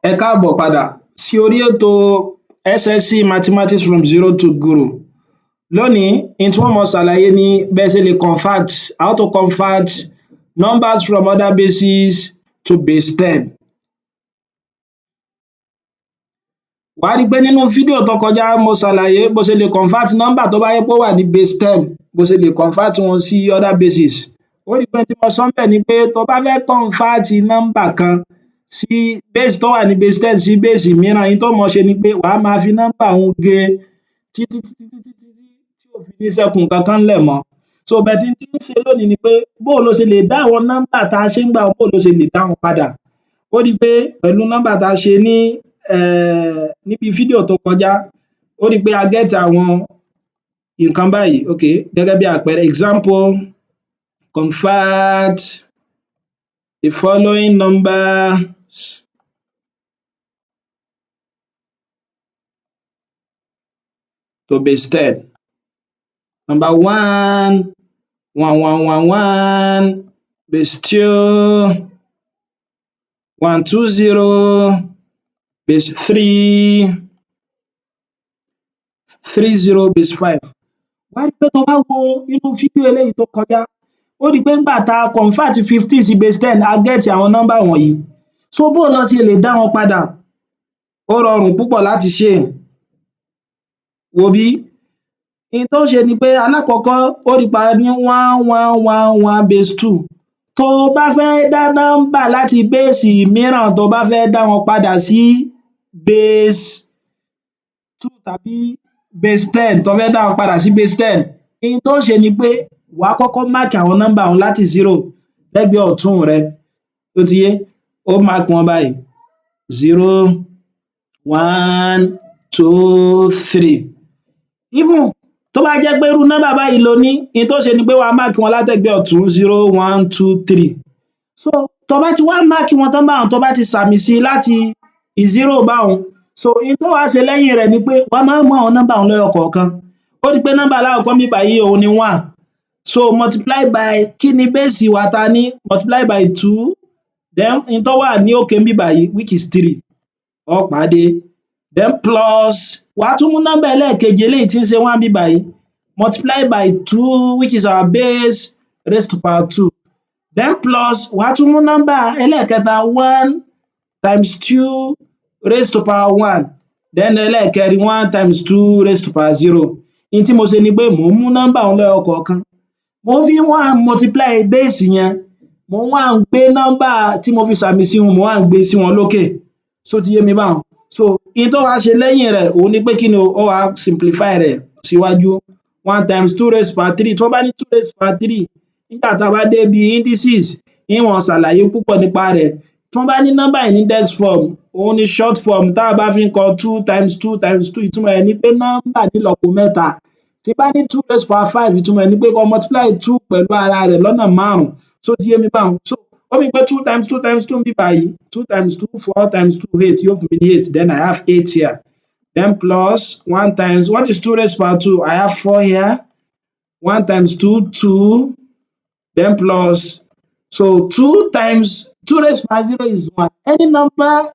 Ẹ káàbọ̀ padà sí orí ètò SSC Mathematics from Zero to Guru. Lónìí, n tí n ó máa ṣàlàyé ni bí ẹ ṣe lè convert, how to convert numbers from other bases to base 10. Wàá rí pé nínú fídíò tó kọjá, mo ṣàlàyé bó ṣe lè convert number tó bá jẹ́ pé ó wà ní base 10, bó ṣe lè convert wọn sí other bases. Ó rí pé ohun tí mo sọ ńbẹ̀ ni pé tó bá fẹ́ convert number kan sí base tó wà ní base 10 sí base mìíràn, ohun tó máa ṣe ni pé wàá máa fi number un gé títí títí títí tí ò fi ní ṣẹ́kù nǹkankan ńlẹ̀ mọ́. So but n tí ń ṣe lónìí ni pé bóo lo ṣe lè dá àwọn number tá a ṣe ńgbà un, bóo lo ṣe lè dá wọn padà. Ó rí pé pẹ̀lú number tá a ṣe ní níbi fídíò tó kọjá, ó rí pé a get àwọn nǹkan báyìí. Okay, gẹ́gẹ́ bí àpẹẹrẹ, example, convert the following numbers to base 10. Number one, one one one one, base two, one two zero, base three, three zero, base five. Wàá rí pé tó bá wo inú fídíò eléyìí tó kọjá, ó rí pé ńgbà tá a convert 15 sí base 10, a get àwọn number wọ̀nyí. So bóo lo ṣe lè dá wọn padà? Ó rọrùn púpọ̀ láti ṣe. Wò bí, n tó ṣe ni pé alákọ̀ọ́kọ́, ó rí pé a ní one one one one base two. Tó o bá fẹ́ dá number láti base mìíràn, tó bá fẹ́ dá wọn padà sí base two tàbí base 10, tó fẹ́ dá wọn padà sí base 10, n tó ṣe ni pé wàá kọ́kọ́ mark àwọn number un láti zero lẹ́gbẹ̀ẹ́ ọ̀tún rẹ. Ó ti yé? Ó mark wọn báyìí: zero, one, two, three. Even tó bá jẹ́ pé irú number báyìí lo ní, n tó ṣe ni pé wàá mark wọn látẹ̀gbẹ́ ọ̀tún: zero, one, two, three. So tó bá ti wá mark wọn tán báhun, tó bá ti sàmì sí láti zero báhun, so n tó wá ṣe lẹ́yìn rẹ̀ ni pé wàá máa mú àwọn number un lẹ́yọ kọ̀ọ̀kan. Ó rí pé number alákọ̀ọ́kọ́ níbí báyìí, òun ni one. So multiply by kí ni base wa ta ní? Multiply by two, then n tó wà ní òkè níbí báyìí, which is three, ó pàdé, then plus, wàá tún mú number ẹlẹ́ẹ̀kejì, eléyìí tí ń ṣe one níbí báyìí, multiply by two, which is our base, raised to power two, then plus, wàá tún mú number ẹlẹ́ẹ̀kẹta, one times two raised to power one, then ẹlẹ́ẹ̀kẹrin, one times two raised to power zero. N tí mo ṣe ni pé mò ń mú number un lẹ́yọ kọ̀ọ̀kan, mò ń fi one multiply base yẹn, mò ń wá ń gbé number tí mo fi sàmì sí un, mò wá ń gbé sí wọn lókè. Ṣó ti yé mi báhun? So n tó wá ṣe lẹ́yìn rẹ̀, òun ni pé kí ni o? Ó wá simplify rẹ̀ síwájú: one times two raised to power three. Tí wọ́n bá ní two raised to power three, nígbà tá a bá débi indices, ń máa ṣàlàyé púpọ̀ nípa rẹ̀. Tí wọ́n bá ní number in index form, òun ni short form tá bá fi ń kọ two times two times two. Ìtumọ̀ rẹ̀ ni pé number nílọ́po mẹ́ta. Tí n bá ní two raised to power five, ìtumọ̀ ẹ̀ ni pé kó multiply two pẹ̀lú ara rẹ̀ lọ́nà márùn-ún. Ṣó ti yé mi báhun? So ó mean pé two times two times two níbí báyìí, two times two, four times two, eight, yóò fún mi ní eight. Then I have eight here. Then plus one times, what is two raised to power two? I have four here. One times two, two, then plus, so two times two raised to power zero is one. Any number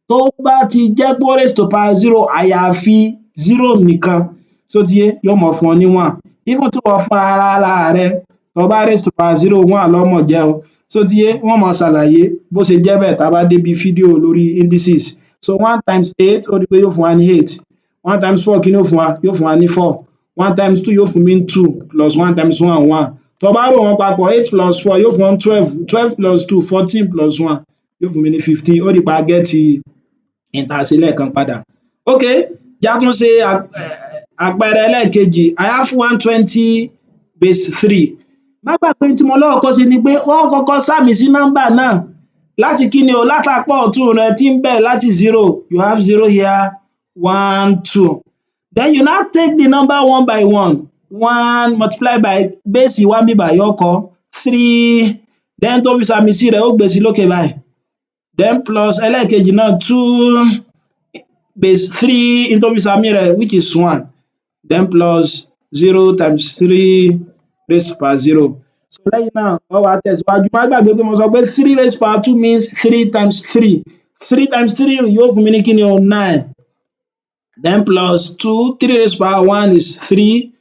tó bá ti jẹ́ pé ó raised to power zero, àyàfi zero nìkan, ṣó ti yé? Yóò máa fún ọ ní one. Even tí ìwọ fúnra ara rẹ tó bá raised to power zero, one ló máa jẹ́ o. Ṣó ti yé? Wọ́n máa ṣàlàyé bó ṣe jẹ́ bẹ́ẹ̀ tá bá débi fídíò lórí indices. So one times eight, ó rí pé yóò fún wa ní eight. One times four, kí ni yóò fún wa? Yóò fún wa ní four. One times two yóò fún mi ní two, plus one times one, one. Tó bá rò wọ́n papọ̀, eight plus four yóò fún ọ ní 12. 12 plus two, 14, plus one yóò fún mi ní 15. Ó rí pé a get n tá a ṣe lẹ́ẹ̀kan padà. Okay, jẹ́ á tún ṣe àpẹẹrẹ ẹlẹ́ẹ̀kejì. I have 120 base three. Má gbàgbé, tí mo kọ́kọ́ ṣe ni pé ó kọ́kọ́ sàmì sí number náà láti kí ni o? Látapá ọ̀tún rẹ tí ń bẹ̀rẹ̀ láti zero. You have zero here, one, two. Then you now take the number one by one. One multiply by base wa níbí báyìí, ó kọ three, then tó fi sàmì sí rẹ̀, ó gbé sí lókè báyìí, then plus ẹlẹ́ẹ̀kejì náà, two base three, n tó fi sàmì rẹ̀, which is one, then plus zero times three raised to power zero. So lẹ́yìn náà, ó wá tẹ̀síwájú. Má gbàgbé pé mo sọ pé three raised to power two means three times three. Three times three yóò fún mi ní kíni o? Nine. Then plus two, three raised to power one is three.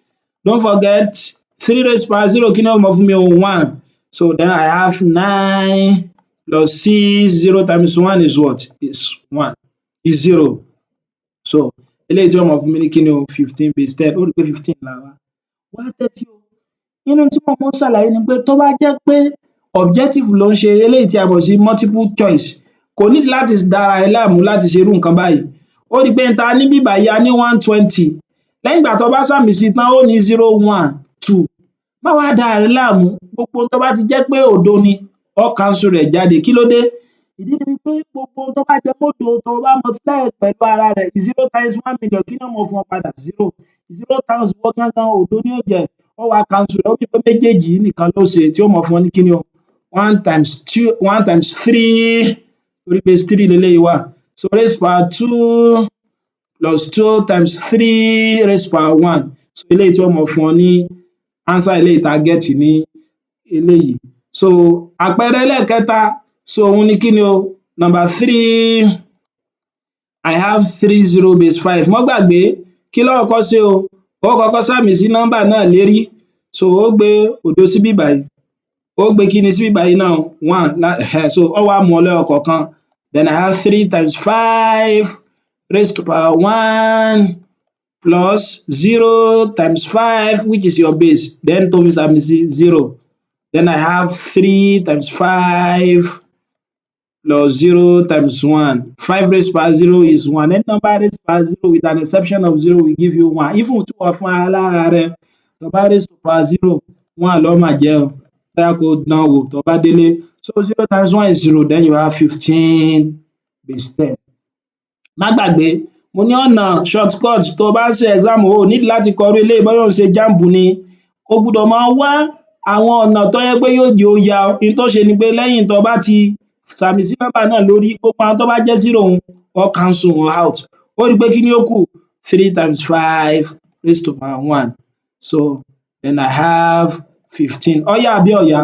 Don't forget, three raised to power zero, kí ni ó máa fún mi o? One. So then I have nine plus six, zero times one is what? Is one, is zero. So eléyìí tí ó máa fún mi ní kíni o? 15 base 10. Ó rí pé 15 là wá. Wá tẹ́tí o, nínú tí mo máa ń ṣàlàyé ni pé tó bá jẹ́ pé objective ló ń ṣe, eléyìí tí a mọ̀ sí multiple choice, kò nídìí láti dára rẹ láàmú láti ṣe irú nǹkan báyìí. Ó rí pé n ta níbí báyìí, a ní 120. Lẹ́yìn ìgbà tó bá sàmì sí tán, ó ní zero, one, two. Má wá dára rẹ láàmú. Gbogbo tó bá ti jẹ́ pé òdo ni, ó cancel rẹ̀ jáde. Kí ló dé? Ìdí ni wípé gbogbo tó bá jẹ mọ́ òdo, tó bá multiply ẹ̀ pẹ̀lú ara rẹ̀, zero times 1 million, kí ni ó máa fún ọ padà? Zero. Zero times one gángan, òdo ni ó jẹ́. Ó wá cancel rẹ̀. Ó mean pé méjèèjì yìí nìkan ló ṣe tí ó máa fún ọ ní kíni o? One times two, one times three, torí base three leléyìí wà, so raise power two plus two times three raise power one. So eléyìí tí ó máa fún ọ ní answer eléyìí tá a get ní eléyìí. So àpẹẹrẹ ẹlẹ́ẹ̀kẹta, so òun ni kíni o? Number three, I have three zero base five. Má gbàgbé, kí ló kọ́kọ́ ṣe o? Ó kọ́kọ́ sàmì sí nọ́mbà náà lérí. So ó gbé òdo síbí báyìí, ó gbé kíni síbí báyìí náà? One. So ó wá mú ọ lẹ́yọ kọ̀ọ̀kan. Then I have three times five raised to power one plus zero times five, which is your base, then tó fi sàmì sí zero. Then I have three times five plus zero times one. Five raised to power zero is one. Any number raised to power zero with an exception of zero will give you one. Even tí ìwọ fúnra lára rẹ tó bá raised to power zero, one ló máa jẹ́ o. Bóyá kó dán wò tó bá délé. So zero times one is zero. Then you have 15 base 10. Má gbàgbé, mo ní ọ̀nà shortcut. Tó o bá ń ṣe exam, o ò need láti kọ irú eléyìí. Bóyá ò ń ṣe JAMB ni, o gbúdọ̀ máa wá àwọn ọ̀nà tó jẹ́ pé yóò jẹ́ ó yá ọ. N tó ṣe ni pé lẹ́yìn tó bá ti sàmì sí nọ́mbà náà lórí, gbogbo àwọn tó bá jẹ́ zero un, ó cancel wọn out. Ó rí pé kí ni ó kù? Three times five raised to power one. So then I have 15. Ó yá àbí ò yá?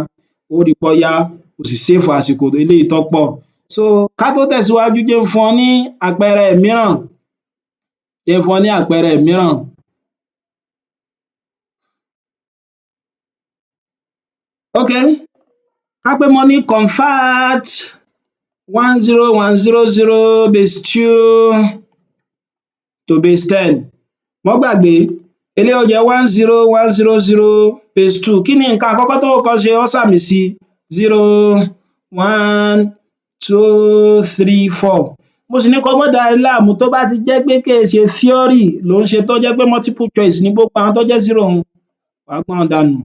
Ó rí pé ó yá, o sì save àsìkò eléyìí tó pọ̀. So ká tó tẹ̀síwájú, jẹ́ n fún ọ ní àpẹẹrẹ mìíràn, jẹ́ n fún ọ ní àpẹẹrẹ mìíràn. Okay, ká pé mo ní convert 10100 base two to base 10. Má gbàgbé, eléyìí ó jẹ́ 10100 base two. Kí ni nǹkan àkọ́kọ́ tó kọ́kọ́ ṣe? Ó sàmì sí zero, one, two, three, four. Mo sì ní kó má dàá rẹ láàmú. Tó bá ti jẹ́ pé kìí ṣe theory lò ń ṣe, tó jẹ́ pé multiple choice ní, gbogbo àwọn tó jẹ́ zero un, wàá gbọ́n wọn dànù,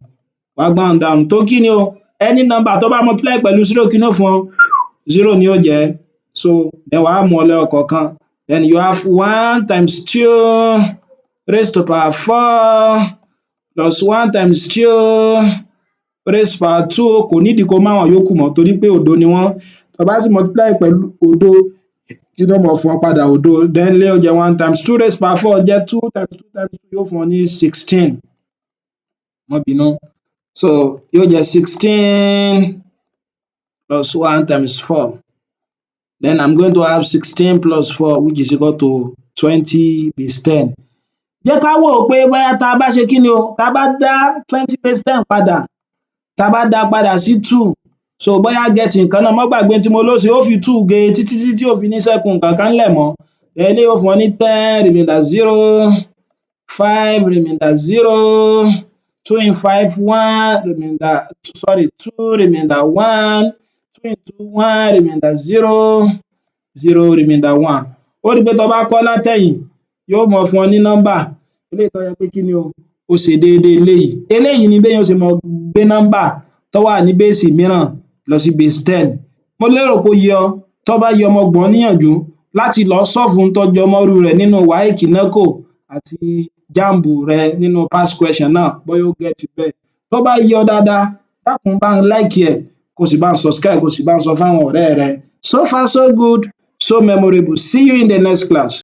wàá gbọ́n wọn dànù. Torí kí ni o? Any number tó bá multiply pẹ̀lú zero, kí ni ó fún ọ? Zero ni ó jẹ́. So then wàá mú ọ lẹ́yọ kọ̀ọ̀kan. Then you have one times two raised to power four plus one times two raised to power two. Kò nídìí kó má àwọn yòókù mọ́ torí pé òdo ni wọ́n. Tó bá sì multiply pẹ̀lú òdo, kí ló máa fún ọ padà? Òdo. Then eléyìí ó jẹ́ one times two raised to power four, jẹ́ two times two times two, yóò fún ọ ní 16. Má bínú. So yóò jẹ́ 16 plus one times four. Then I'm going to have 16 plus four, which is equal to 20 base 10. Jẹ́ ká wò ó pé bóyá tá a bá ṣe kí ni o, tá a bá dá 20 base 10 padà, tá a bá dá padà sí two, so bóyá get nǹkan náà. Má gbàgbé tí mo ló ṣe, ó fi two gé títí tí ò fi ní ṣẹ́kù nǹkan kan ńlẹ̀ mọ́. Eléyìí ó fún ọ ní 10 remainder zero, five remainder zero, two in five, one remainder, sorry, two remainder one, two into one remainder zero, zero remainder one. Ó rí i pé tó bá kọ́ látẹ̀yìn, yóò máa fún ọ ní nọ́mbà eléyìí tó jẹ́ pé kí ni o, ó ṣe déédé eléyìí. Eléyìí ni béèyàn ó ṣe máa gbé nọ́mbà tó wà ní base mìíràn lọ sí base 10. Mo lérò pé ó yé ọ. Tó bá yé ọ, mo gbà ọ́ níyànjú láti lọ solve ohun tó jọ mọ́rú rẹ̀ nínú WAEC, NECO àti JAMB rẹ nínú past question náà, bóyá ó get bẹ́ẹ̀. Tó bá yé ọ dáadáa, dákun, bá ń like ẹ̀, kó sì bá ń subscribe, kó sì bá ń sọ fáwọn ọ̀rẹ́ rẹ. So far so good, so memorable. See you in the next class.